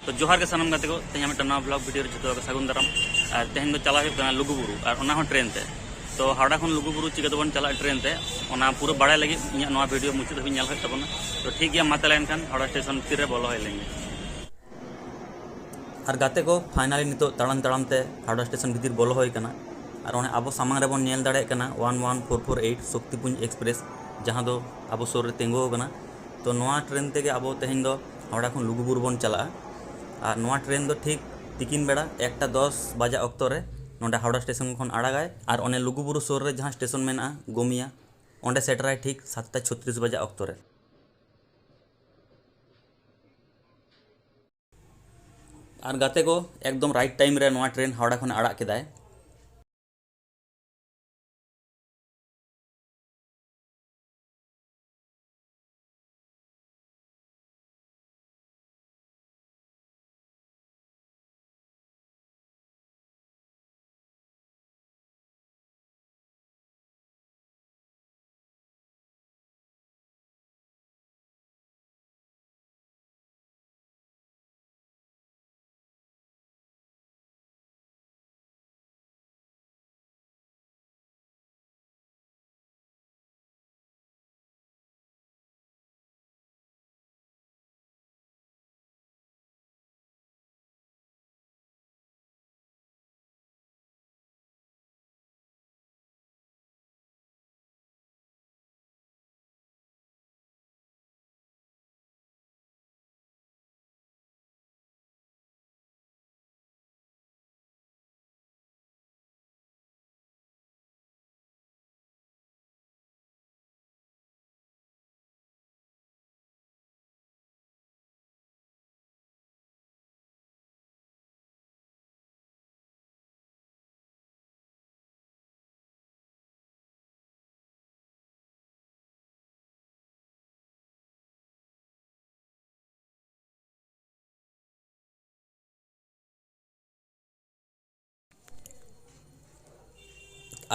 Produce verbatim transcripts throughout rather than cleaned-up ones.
ᱛᱚ ᱡᱚᱦᱟᱨ ᱜᱮ ᱥᱟᱱᱟᱢ ᱜᱟᱛᱮ ᱠᱚ, ᱛᱮᱦᱮᱧ ᱢᱤᱫᱴᱟᱝ ᱱᱟᱣᱟ ᱵᱷᱞᱚᱜ ᱵᱷᱤᱰᱤᱭᱳ ᱨᱮ ᱡᱚᱛᱚ ᱠᱚ ᱥᱟᱹᱜᱩᱱ ᱫᱟᱨᱟᱢ᱾ ᱟᱨ ᱛᱮᱦᱮᱧ ᱫᱚ ᱪᱟᱞᱟᱣ ᱦᱩᱭᱩᱜ ᱠᱟᱱᱟ ᱞᱩᱜᱩᱵᱩᱨᱩ, ᱟᱨ ᱚᱱᱟ ᱦᱚᱸ ᱴᱨᱮᱱ ᱛᱮ᱾ ᱛᱚ ᱦᱟᱣᱲᱟ ᱠᱷᱚᱱ ᱞᱩᱜᱩᱵᱩᱨᱩ ᱪᱤᱠᱟᱹ ᱛᱮᱵᱚᱱ ᱪᱟᱞᱟᱜᱼᱟ ᱴᱨᱮᱱ ᱛᱮ, ᱚᱱᱟ ᱯᱩᱨᱟᱹ ᱵᱟᱲᱟᱭ ᱞᱟᱹᱜᱤᱫ ᱤᱧᱟᱹᱜ ᱱᱚᱣᱟ ᱵᱷᱤᱰᱤᱭᱳ ᱢᱩᱪᱟᱹᱫ ᱫᱷᱟᱹᱵᱤᱡ ᱧᱮᱞ ᱦᱩᱭᱩᱜ ᱛᱟᱵᱚᱱᱟ᱾ ᱛᱚ ᱴᱷᱤᱠ ᱜᱮᱭᱟ, ᱢᱟ ᱛᱟᱦᱞᱮ ᱮᱱᱠᱷᱟᱱ ᱦᱟᱣᱲᱟ ᱥᱴᱮᱥᱚᱱ ᱵᱷᱤᱛᱤᱨ ᱨᱮ ᱵᱚᱞᱚ ᱦᱩᱭ ᱞᱮᱱ ᱜᱮ᱾ ᱟᱨ ᱜᱟᱛᱮ ᱠᱚ, finally ᱱᱤᱛᱚᱜ ᱛᱟᱲᱟᱢ ᱛᱟᱲᱟᱢ ᱛᱮ ᱦᱟᱣᱲᱟ ᱥᱴᱮᱥᱚᱱ ᱵᱷᱤᱛᱤᱨ ᱵᱚᱞᱚ ᱦᱩᱭ ᱠᱟᱱᱟ᱾ ᱟᱨ ᱚᱱᱮ ᱟᱵᱚ ᱥᱟᱢᱟᱝ ᱨᱮᱵᱚᱱ ᱧᱮᱞ ᱫᱟᱲᱮᱭᱟᱜ ᱠᱟᱱᱟ one one four four eight Shaktipunj express, ᱡᱟᱦᱟᱸ ᱫᱚ ᱟᱵᱚ ᱥᱩᱨ ᱨᱮ ᱛᱤᱸᱜᱩ ᱟᱠᱟᱱᱟ᱾ ᱛᱚ ᱱᱚᱣᱟ ᱴᱨᱮᱱ ᱛᱮᱜᱮ ᱟᱵᱚ ᱛᱮᱦᱮᱧ ᱫᱚ ᱦᱟᱣᱲᱟ ᱠᱷᱚᱱ ᱞᱩᱜᱩᱵᱩᱨᱩ ᱵᱚᱱ ᱪᱟᱞᱟᱜᱼᱟ᱾ ᱟᱨ ᱱᱚᱣᱟ ᱴᱨᱮᱱ ᱫᱚ ᱴᱷᱤᱠ ᱛᱤᱠᱤᱱ ᱵᱮᱲᱟ ᱮᱠᱴᱟ ᱫᱚᱥ ᱵᱟᱡᱟ ᱚᱠᱛᱚ ᱨᱮ ᱱᱚᱰᱮ ᱦᱟᱣᱲᱟ ᱥᱴᱮᱥᱚᱱ ᱠᱷᱚᱱ ᱟᱲᱟᱜᱟᱭ᱾ ᱟᱨ ᱚᱱᱮ ᱞᱩᱜᱩᱵᱩᱨᱩ ᱥᱩᱨ ᱨᱮ ᱡᱟᱦᱟᱸ ᱥᱴᱮᱥᱚᱱ ᱢᱮᱱᱟᱜᱼᱟ ᱜᱳᱢᱤᱭᱟ, ᱚᱸᱰᱮ ᱥᱮᱴᱮᱨᱟᱭ ᱴᱷᱤᱠ ᱥᱟᱛᱴᱟ ᱪᱷᱚᱛᱨᱤᱥ ᱵᱟᱡᱟ ᱚᱠᱛᱚ ᱨᱮ᱾ ᱟᱨ ᱜᱟᱛᱮ ᱠᱚ, ᱮᱠᱫᱚᱢ ᱨᱟᱭᱤᱴ ᱴᱟᱭᱤᱢ ᱨᱮ ᱱᱚᱣᱟ ᱴᱨᱮᱱ ᱦᱟᱣᱲᱟ ᱠᱷᱚᱱ ᱟᱲᱟᱜ ᱠᱮᱫᱟᱭ᱾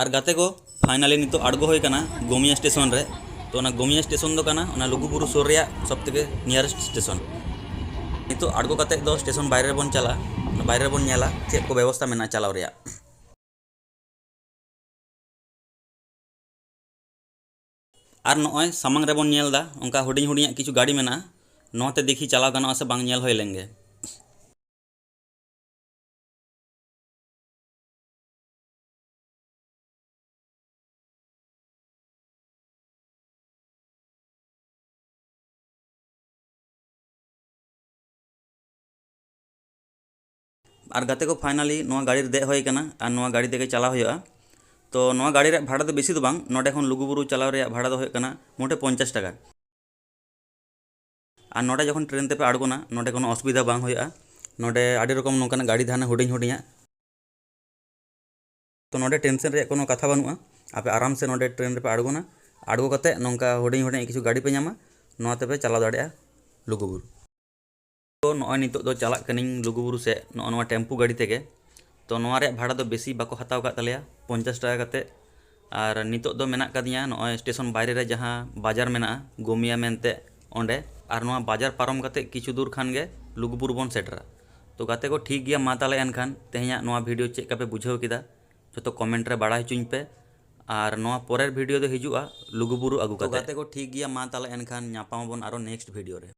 ᱟᱨ ᱜᱟᱛᱮ ᱠᱚ, finally ᱱᱤᱛᱚᱜ ᱟᱬᱜᱚ ᱦᱩᱭ ᱠᱟᱱᱟ ᱜᱳᱢᱤᱭᱟ ᱥᱴᱮᱥᱚᱱ ᱨᱮ᱾ ᱛᱚ ᱚᱱᱟ ᱜᱳᱢᱤᱭᱟ ᱥᱴᱮᱥᱚᱱ ᱫᱚ ᱠᱟᱱᱟ ᱚᱱᱟ ᱞᱩᱜᱩᱵᱩᱨᱩ ᱥᱩᱨ ᱨᱮᱭᱟᱜ ᱥᱚᱵ ᱛᱷᱮᱠᱮ nearest ᱥᱴᱮᱥᱚᱱ᱾ ᱛᱚ ᱟᱬᱜᱚ ᱠᱟᱛᱮ ᱫᱚ ᱥᱴᱮᱥᱚᱱ ᱵᱟᱭᱨᱮ ᱨᱮᱵᱚᱱ ᱪᱟᱞᱟᱜᱼᱟ, ᱵᱟᱭᱨᱮ ᱨᱮᱵᱚᱱ ᱧᱮᱞᱟ ᱪᱮᱫ ᱠᱚ ᱵᱮᱵᱚᱥᱛᱟ ᱢᱮᱱᱟᱜᱼᱟ ᱪᱟᱞᱟᱣ ᱨᱮᱭᱟᱜ᱾ ᱟᱨ ᱱᱚᱜᱼᱚᱭ ᱥᱟᱢᱟᱝ ᱨᱮᱵᱚᱱ ᱧᱮᱞ ᱮᱫᱟ, ᱚᱱᱠᱟ ᱦᱩᱰᱤᱧ ᱦᱩᱰᱤᱧᱟᱜ ᱠᱤᱪᱷᱩ ᱜᱟᱹᱰᱤ ᱢᱮᱱᱟᱜᱼᱟ, ᱱᱚᱣᱟᱛᱮ ᱫᱮᱠᱷᱤ ᱪᱟᱞᱟᱣ ᱜᱟᱱᱚᱜᱼᱟ ᱥᱮ ᱵᱟᱝ, ᱧᱮᱞ ᱦᱩᱭ ᱞᱮᱱ ᱜᱮ᱾ ᱟᱨ ᱜᱟᱛᱮ ᱠᱚ, finally ᱱᱚᱣᱟ ᱜᱟᱹᱰᱤ ᱨᱮ ᱫᱮᱡ ᱦᱩᱭ ᱟᱠᱟᱱᱟ ᱟᱨ ᱱᱚᱣᱟ ᱜᱟᱹᱰᱤ ᱛᱮᱜᱮ ᱪᱟᱞᱟᱣ ᱦᱩᱭᱩᱜᱼᱟ᱾ ᱛᱚ ᱱᱚᱣᱟ ᱜᱟᱹᱰᱤ ᱨᱮᱭᱟᱜ ᱵᱷᱟᱲᱟ ᱫᱚ ᱵᱮᱥᱤ ᱫᱚ ᱵᱟᱝ, ᱱᱚᱰᱮ ᱠᱷᱚᱱ ᱞᱩᱜᱩᱵᱩᱨᱩ ᱪᱟᱞᱟᱣ ᱨᱮᱭᱟᱜ ᱵᱷᱟᱲᱟ ᱫᱚ ᱦᱩᱭᱩᱜ ᱠᱟᱱᱟ ᱢᱚᱴᱮ ᱯᱚᱧᱪᱟᱥ ᱴᱟᱠᱟ᱾ ᱟᱨ ᱱᱚᱰᱮ ᱡᱚᱠᱷᱚᱱ ᱴᱨᱮᱱ ᱛᱮᱯᱮ ᱟᱬᱜᱚᱱᱟ, ᱱᱚᱰᱮ ᱠᱳᱱᱳ ᱚᱥᱩᱵᱤᱫᱷᱟ ᱵᱟᱝ ᱦᱩᱭᱩᱜᱼᱟ᱾ ᱱᱚᱰᱮ ᱟᱹᱰᱤ ᱨᱚᱠᱚᱢ ᱱᱚᱝᱠᱟᱱᱟᱜ ᱜᱟᱹᱰᱤ ᱛᱟᱦᱮᱱᱟ ᱦᱩᱰᱤᱧ ᱦᱩᱰᱤᱧᱟᱜ᱾ ᱛᱚ ᱱᱚᱰᱮ tension ᱨᱮᱭᱟᱜ ᱠᱳᱱᱳ ᱠᱟᱛᱷᱟ ᱵᱟᱹᱱᱩᱜᱼᱟ, ᱟᱯᱮ ᱟᱨᱟᱢ ᱥᱮ ᱱᱚᱰᱮ ᱴᱨᱮᱱ ᱨᱮᱯᱮ ᱟᱬᱜᱚᱱᱟ, ᱟᱬᱜᱚ ᱠᱟᱛᱮ ᱱᱚᱝᱠᱟ ᱦᱩᱰᱤᱧ ᱦᱩᱰᱤᱧ ᱠᱤᱪᱷᱩ ᱜᱟᱹᱰᱤ ᱯᱮ ᱧᱟᱢᱟ, ᱱᱚᱣᱟ ᱛᱮᱯᱮ ᱪᱟᱞᱟᱣ ᱫᱟᱲᱮᱭᱟᱜᱼᱟ ᱞᱩᱜᱩᱵᱩᱨᱩ᱾ ᱛᱚ ᱱᱚᱜᱼᱚᱭ ᱱᱤᱛᱚᱜ ᱫᱚ ᱪᱟᱞᱟᱜ ᱠᱟᱹᱱᱟᱹᱧ ᱞᱩᱜᱩᱵᱩᱨᱩ ᱥᱮᱫ ᱱᱚᱜᱼᱚ ᱱᱚᱣᱟ ᱴᱮᱢᱯᱩ ᱜᱟᱹᱰᱤ ᱛᱮᱜᱮ᱾ ᱛᱚ ᱱᱚᱣᱟ ᱨᱮᱭᱟᱜ ᱵᱷᱟᱲᱟ ᱫᱚ ᱵᱮᱥᱤ ᱵᱟᱠᱚ ᱦᱟᱛᱟᱣ ᱟᱠᱟᱫ ᱛᱟᱞᱮᱭᱟ, ᱯᱚᱧᱪᱟᱥ ᱴᱟᱠᱟ ᱠᱟᱛᱮ᱾ ᱟᱨ ᱱᱤᱛᱚᱜ ᱫᱚ ᱢᱮᱱᱟᱜ ᱟᱠᱟᱫᱤᱧᱟ ᱱᱚᱜᱼᱚᱭ ᱥᱴᱮᱥᱚᱱ ᱵᱟᱭᱨᱮ ᱨᱮ ᱡᱟᱦᱟᱸ ᱵᱟᱡᱟᱨ ᱢᱮᱱᱟᱜᱼᱟ ᱜᱳᱢᱤᱭᱟ ᱢᱮᱱᱛᱮ, ᱚᱸᱰᱮ᱾ ᱟᱨ ᱱᱚᱣᱟ ᱵᱟᱡᱟᱨ ᱯᱟᱨᱚᱢ ᱠᱟᱛᱮ ᱠᱤᱪᱷᱩ ᱫᱩᱨ ᱠᱷᱟᱱ ᱜᱮ ᱞᱩᱜᱩᱵᱩᱨᱩ ᱵᱚᱱ ᱥᱮᱴᱮᱨᱟ᱾ ᱛᱚ ᱜᱟᱛᱮ ᱠᱚ, ᱴᱷᱤᱠ ᱜᱮᱭᱟ, ᱢᱟ ᱛᱟᱦᱚᱞᱮ ᱮᱱᱠᱷᱟᱱ ᱛᱮᱦᱮᱧᱟᱜ ᱱᱚᱣᱟ ᱵᱷᱤᱰᱤᱭᱳ ᱪᱮᱫ ᱞᱮᱠᱟ ᱯᱮ ᱵᱩᱡᱷᱟᱹᱣ ᱠᱮᱫᱟ, ᱡᱚᱛᱚ ᱠᱚᱢᱮᱱᱴ ᱨᱮ ᱵᱟᱲᱟᱭ ᱦᱚᱪᱚᱧ ᱯᱮ᱾ ᱟᱨ ᱱᱚᱣᱟ ᱯᱚᱨᱮᱨ ᱵᱷᱤᱰᱤᱭᱳ ᱫᱚ ᱦᱤᱡᱩᱜᱼᱟ ᱞᱩᱜᱩᱵᱩᱨᱩ ᱟᱹᱜᱩ ᱛᱚ ᱠᱟᱛᱮ᱾ ᱜᱟᱛᱮ ᱠᱚ, ᱴᱷᱤᱠ ᱜᱮᱭᱟ, ᱢᱟ ᱛᱟᱦᱚᱞᱮ ᱮᱱᱠᱷᱟᱱ ᱧᱟᱯᱟᱢ ᱟᱵᱚᱱ ᱟᱨᱚ next ᱵᱷᱤᱰᱤᱭᱳ ᱨᱮ᱾